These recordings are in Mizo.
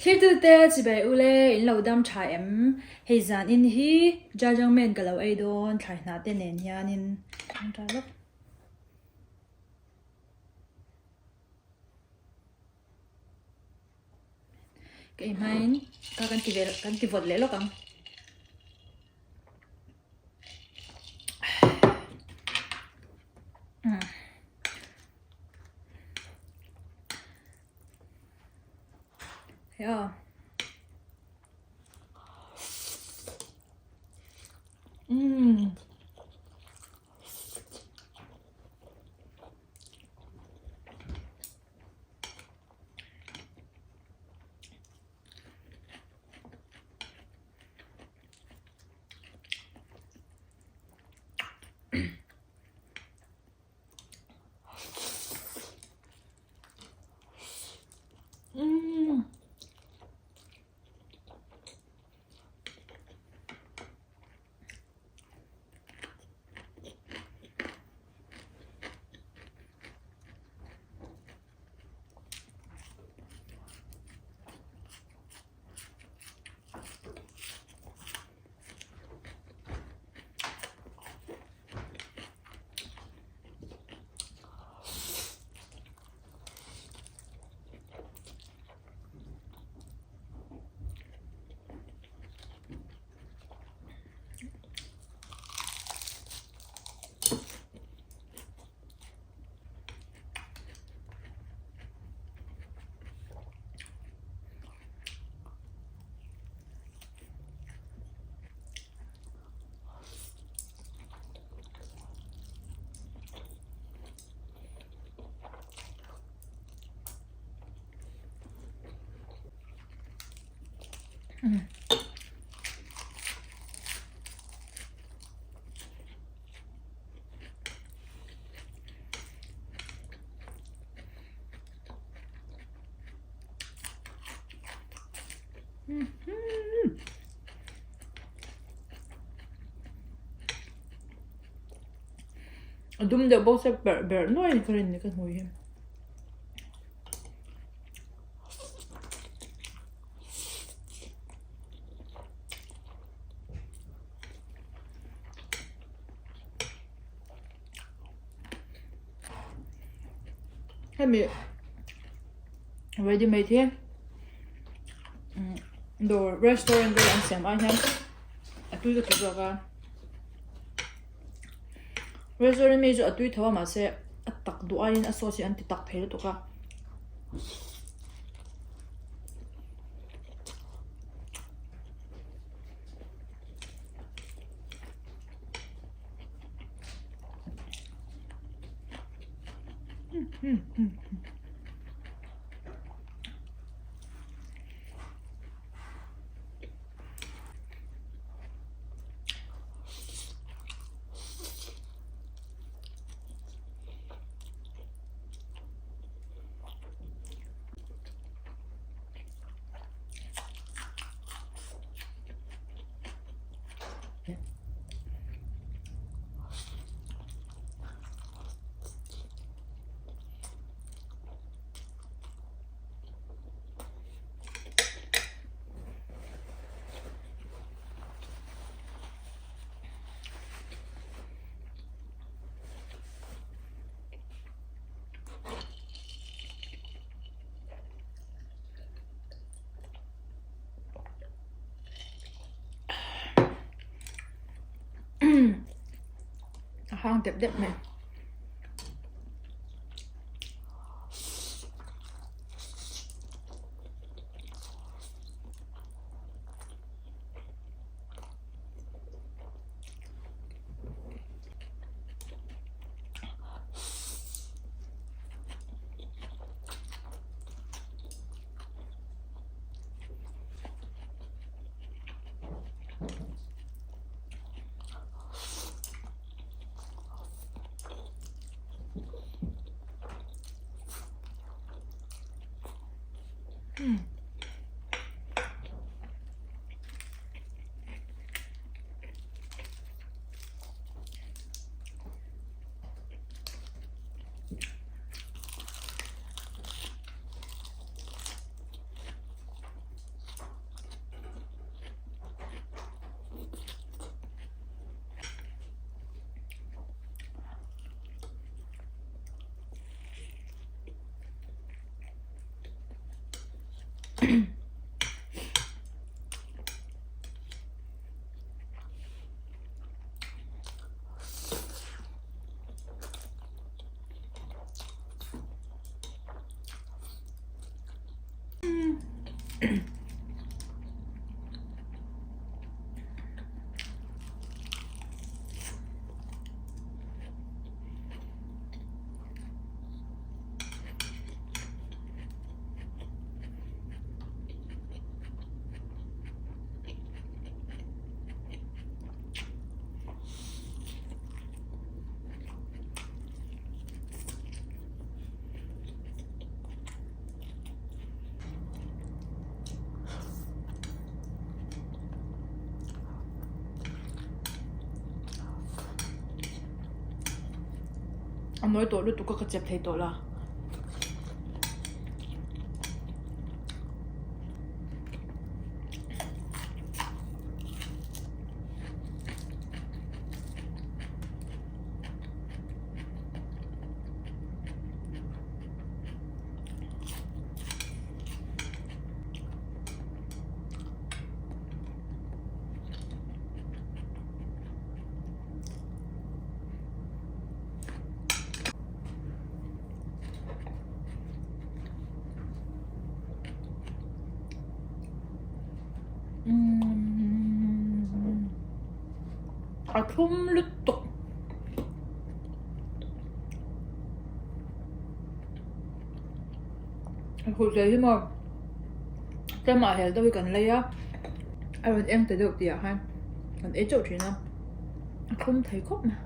Thiltute chibai ule in lo dam tha em? Hei zan in hi jajangmen ka lo ei dawn thlai hnah te nen hianin an tha lawk. Ka ei hmain ka kan ti ve kan ti vawt leh lawk ang. Yeah. Mm. Umm. A dum deuh bawk se berh berh nuai ni ka rin ni ka hmui hi. Hemi ready made hi dawr restaurant vel an siam ai hian a tui ka ti zawk a restaurant mi chu a tui tho a mahse a tak duh aiin a sauce hi an ti tak thei lutuk a. A hang dep dep mai. A nawi tawh lutuk a ka chep thei tawh la. A thlum lutuk. A hul hle hi maw tlema hel deuh hi kan lei a a rawn eng ta deuh tih ah khan kan ei chauh thin a a thlum thei khawp mai.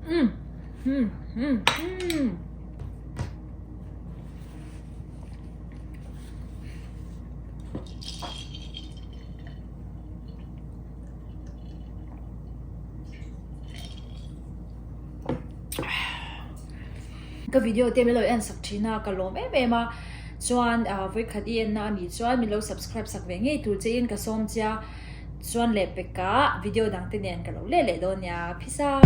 Umm umm umm umm. Ka video te min lo en sak thin a ka lawm em em a chuan ah vawikhat i en na anih chuan min lo subscribe sak ve ngei tur che in ka sawm che a chuan leh pekah video dang te nen ka lo leh leh dawn nia peace out.